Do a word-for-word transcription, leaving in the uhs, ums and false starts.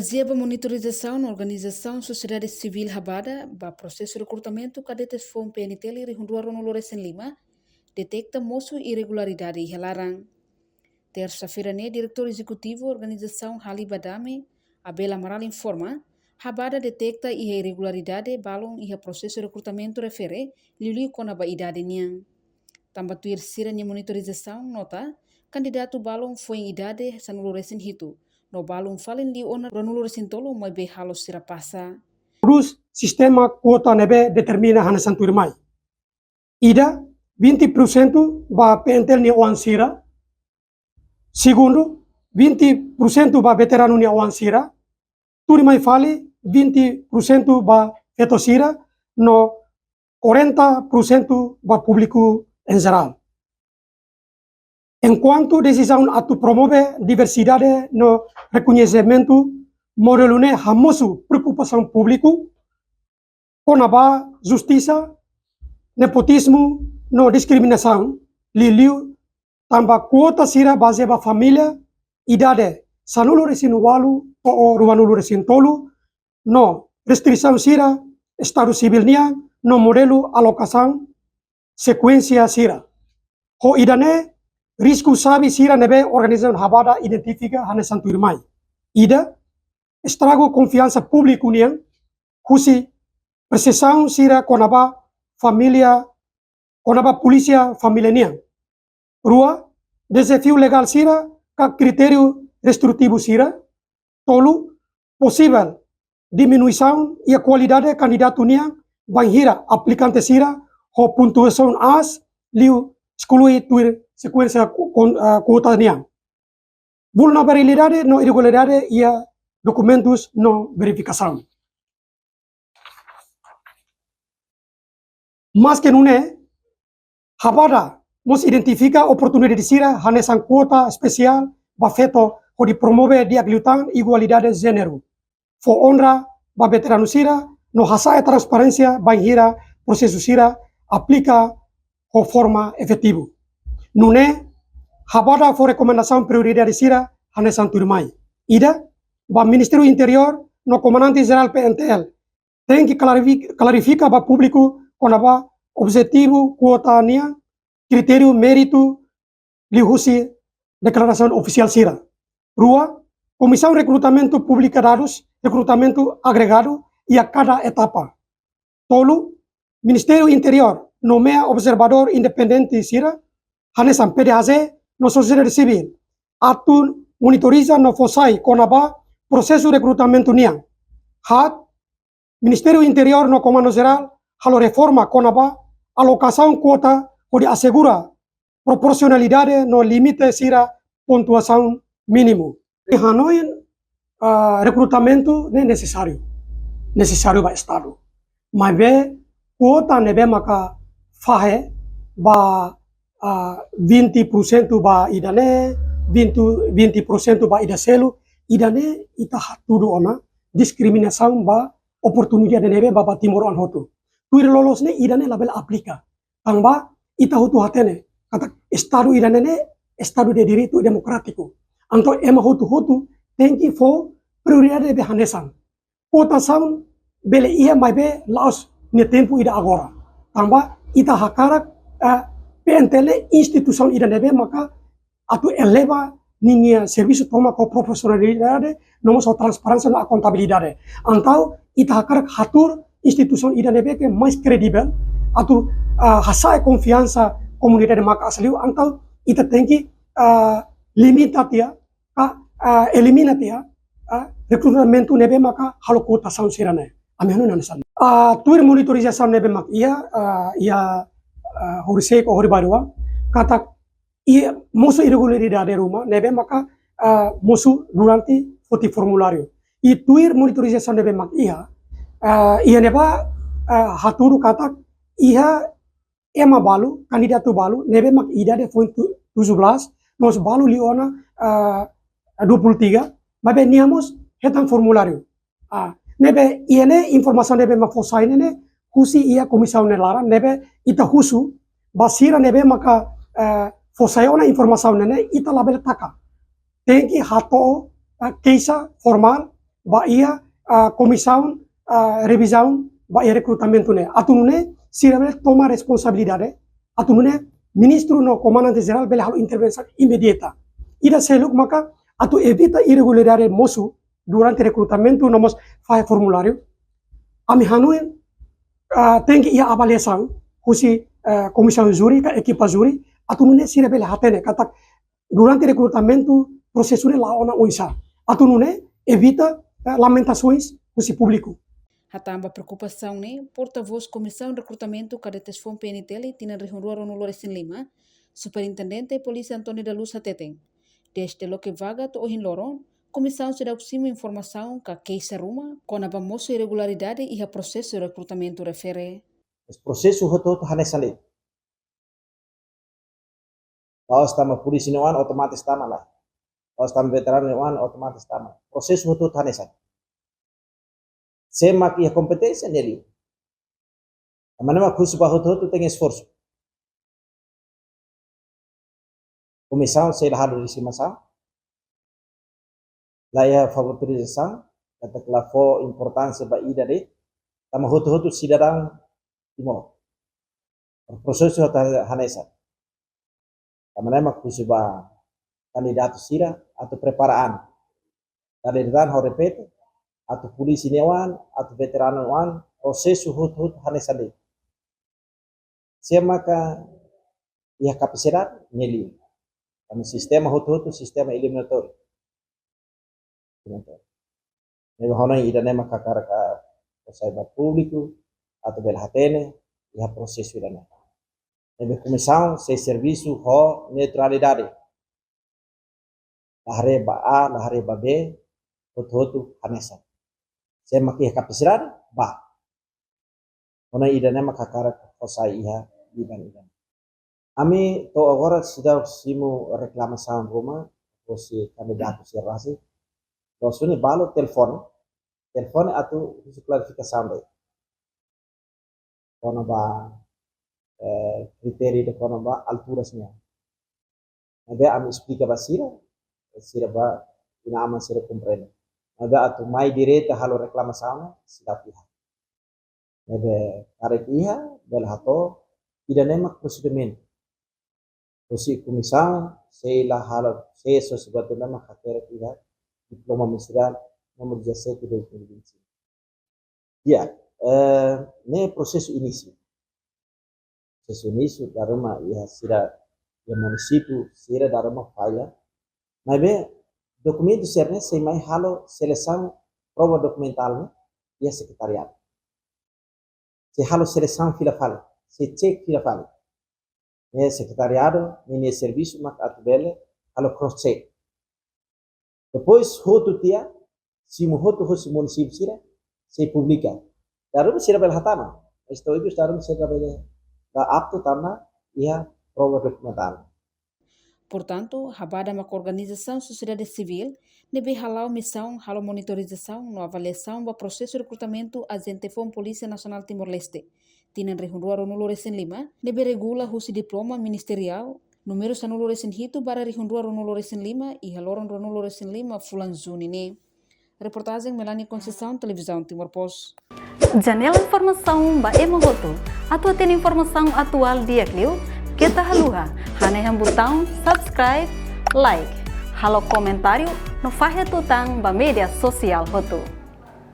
Razia ba monitorizasaun organizasaun sosiedade sivíl Habada ba prosesu rekrutamentu kadetes foun P N T L rihun rua ruanulu resin lima detekta mosu irregularidade iha laran. Tersa-feira ne'e, Diretór Ezekutivu Organizasaun Hali ba Dame, Abel Amaral informa, Habada detekta iha irregularidade balun iha prosesu rekrutamentu refere, liuliu kona-ba idade nian. Tanba tuir sira-nia monitorizasaun nota, kandidatu balun foin idade sanulu resin hitu, no balun falin liu ona ruanulu resin tolu maibé halo sira pasa. Produz sistema kuota ne'ebé determina hanesan tuirmai. Ida, vinte por cento ba P N T L nia oan sira. Segundu, vinte por cento ba veteranu nia oan sira. Tuirmai fali, vinte por cento ba feto sira, no quarenta por cento ba públiku em geral. Enkuantu desizaun atu promove diversidade no rekoñesimentu, modelu ne'e hamosu preokupasaun públiku kona-ba justisa, nepotizmu no diskriminasaun, liuliu tanba kuota sira bazeia ba família, idade sanulu resin ualu to'o ruanulu resin tolu, no restrisaun sira, estadu sivíl nian, no modelu alokasaun sekuénsia sira. Ho ida-ne'e, risku xave sira ne'ebé organizasaun Habada identifika hanesan tuirmai. Ida, estragu konfiansa públiku nian, husi persesaun sira kona-ba família, kona-ba polísia família nian. Rua, dezafiu legál sira ka kritériu restritivu sira. Tolu, posivel diminuisaun iha kualidade kandidatu nian bainhira aplikante sira ho pontuasaun aas liu esklui tuir sekuénsia ku-, kon-, ah, kuota nian. Vulnerabilidade no irregularidade iha dokumentus no verifikasaun. Maske nune'e, Habada mós identifika oportunidade sira hanesan kuota espesiál ba feto hodi promove di'ak liután igualdade jéneru, fó onra ba veteranu sira no hasa'e transparénsia bainhira prosesu sira aplika ho forma efetivu. Nune'e, Habada fó rekomendasaun prioridade sira hanesan tuirmai. Ida, ba Ministériu Interiór no Komandante Jerál P N T L, tenke klarifi-, klarifika ba públiku kona-ba objetivu kuota nian, kritériu, méritu, liuhusi deklarasaun ofisiál sira. Rua, Komisaun Rekrutamentu publika dadus rekrutamentu agregadu iha kada etapa. Tolu, Ministériu Interiór nomeia observadór independente sira, hanesan P D H J no sosiedade sivíl, atu monitoriza no fó sai kona-ba prosesu rekrutamentu nian. Haat, Ministériu Interiór no Komandu Jerál halo reforma kona-ba alokasaun kuota hodi asegura proporsionalidade no limite sira pontuasaun mínimu. Hanoin, ah, rekrutamentu ne'e nesesáriu, nesesáriu ba Estadu. Maibé kuota ne'ebé maka fahe ba, ah, vinte por cento ba ida-ne'e, vinte, vinte por cento ba ida seluk, ida-ne'e ita hatudu ona diskriminasaun ba oportunidade ne'ebé ba, ba timoroan hotu. Tuir loloos ne'e ida-ne'e labele aplika. Tanba ita hotu hatene katak Estadu ida-ne'e ne'e Estadu de Direitu Demokrátiku. Entaun ema hotu-hotu tenke fó prioridade be hanesan. Votasaun bele iha maibé la'ós nia tempu ida agora. Tanba ita hakarak, eh, P N T L instituisaun ida ne'ebé maka atu eleva ninia servisu tomak ho proporsionalidade, no mós ho transparénsia no akontabilidade. Entaun ita hakarak hatuur instituisaun ida ne'ebé ke mais kredivel, atu, ah, hasa'e konfiansa komunidade maka'as liu, entaun ita tenke, ah, limita tiha, ka, ah, elimina tiha, ah, rekrutamentu ne'ebé maka halo kuotasaun sira-ne'e. Ami hanoin hanesan. Ah, tuir monitorizasaun ne'ebé mak iha, ah, iha, ah, horisehik ou horibainrua, katak iha mosu irregularidade ruma ne'ebé maka, ah, mosu durante foti formuláriu. I tuir monitorizasaun ne'ebé mak iha, ah, iha ne'ebá, ah, hatudu katak iha ema balu, kandidatu balu ne'ebé mak idade foin tu-, tujuh belas, no mós balu liu ona, ah, dua puluh tiga, maibé nia mós hetan formuláriu. Ah, ne'ebé iha ne'e informasaun ne'ebé mak fó sai ne'e ne'e husi iha komisaun nia laran, ne'ebé ita husu ba sira ne'ebé maka, eh, fó sai ona informasaun ne'e ne'e ita labele taka. Tenke hato'o, eh, keixa formál ba iha, ah, komisaun, ah, revizaun ba iha rekrutamentu ne'e. Atu nune'e sira bele toma responsabilidade, atu nune'e ministru no komandante jerál bele halo intervensaun imediata. Ida seluk maka atu evita irregularidade mosu durante rekrutamentu no mós fahe formuláriu. Ami hanoin, ah, tenke iha avaliasaun husi, ah, komisaun júri ka ekipa júri, atu nune'e sira bele hatene katak durante rekrutamentu prosesu ne'e la'o ona oinsá. Atu nune'e evita, eh, lamentasoens husi públiku. Hatán ba preokupasaun ne'e, portavós Komisaun Rekrutamentu ka Detesfon P N T L tinan rihun rua ruanulu resin lima, Superintendente Polísia António da Luz hateten, dezde loke vaga to'o ohin loron, komisaun seidauk simu informasaun ka keixa ruma kona-ba mosu irregularidade iha prosesu rekrutamentu refere. Mas prosesu hotu-hotu hanesan de'it. La'ós tanba polísia ne'e oan otomatis tama, lae. La'ós tanba veteranu ne'e oan otomatis tama. Prosesu hotu-hotu hanesan. Sé mak iha kompeténsia, nia liu. Ema ne'e mak husu ba hotu-hotu tenke esforsu. Komisaun sei la halo diskriminasaun, la iha favorizasaun, katak la fó importánsia ba ida de'it, tanba hotu-hotu sidadaun Timor. Prosesu hotu hanesan. Tanba ne'e mak husu ba kandidatu sira atu prepara an. Dala ida tan ha'u repete, atu polísia ne'e oan, atu veteranu ne'e oan, prosesu hotu-hotu hanesan de'it. Sé maka iha kapasidade, nia liu. Tanba sistema hotu-hotu sistema eliminatóriu. Eliminatóriu. Ne'ebé ha'u hanoin ida-ne'e mak hakarak ha'u fó sai ba públiku, atu bele hatene iha prosesu ida-ne'e. Ne'ebé komisaun sei servisu ho neutralidade. La haree ba A, la haree ba B, hotu-hotu hanesan. Sé mak iha kapasidade, bá. Ha'u hanoin ida-ne'e mak hakarak fó sai iha biban ida-ne'e. Ami to'o agora seidauk simu reklamasaun ruma husi kandidatu sira rasik. Loos duni balu telefone. Telefone atu husu klarifikasaun de'it kona-ba, eh, kritériu ida kona-ba altura sira-nian. Maibé ami esplika ba sira, sira ba inan-aman sira komprende. Maibé atu mai direta halo reklamasaun, seidauk iha. Ne'ebé karik iha, bele hato'o, ida-ne'e mak prosedimentu. Husi komisaun, sei la halo, sei sosiba tu nama hakerek iha diploma ministeriál númeru dezassete de dois mil e vinte e cinco. Ya, eh, ne'e prosesu inísiu. Prosesu inísiu, dala ruma iha sira, iha munisípiu sira dala ruma falla. Maibé dokumentu sira-ne'e sei mai halo selesaun prova dokumentál ne'e iha sekretariadu. Sei halo selesaun fila fali, sei cek fila fali. Ne'e sekretariadu, ninia servisu mak atu bele halo cross check. Depois hotu tiha, simu hotu husi munisípiu sira, sei publika. Dala ruma sira bele hatama. Estou itu dala ruma sira bele la aptu tanba iha prova dokumentál. Portantu, Habada mak organizasaun sosiedade sivíl ne'ebé hala'o misaun halo monitorizasaun no avaliasaun ba prosesu rekrutamentu ajente foun Polísia Nasionál Timor-Leste tinan rihun rua ruanulu resin lima, ne'ebé regula husi diploma ministeriál númeru sanulu resin hitu barra rihun rua ruanulu resin lima iha loron ruanulu resin lima fulan Juni ne'e. Reportajen Melania Conceição, Televizaun Timor Post. Janela informasaun ba ema hotu. Atu hatene informasaun atuál di'ak liu, keta haluha hanehan butaun subscribe, like, halo komentáriu no fahe tutan ba média sosiál hotu.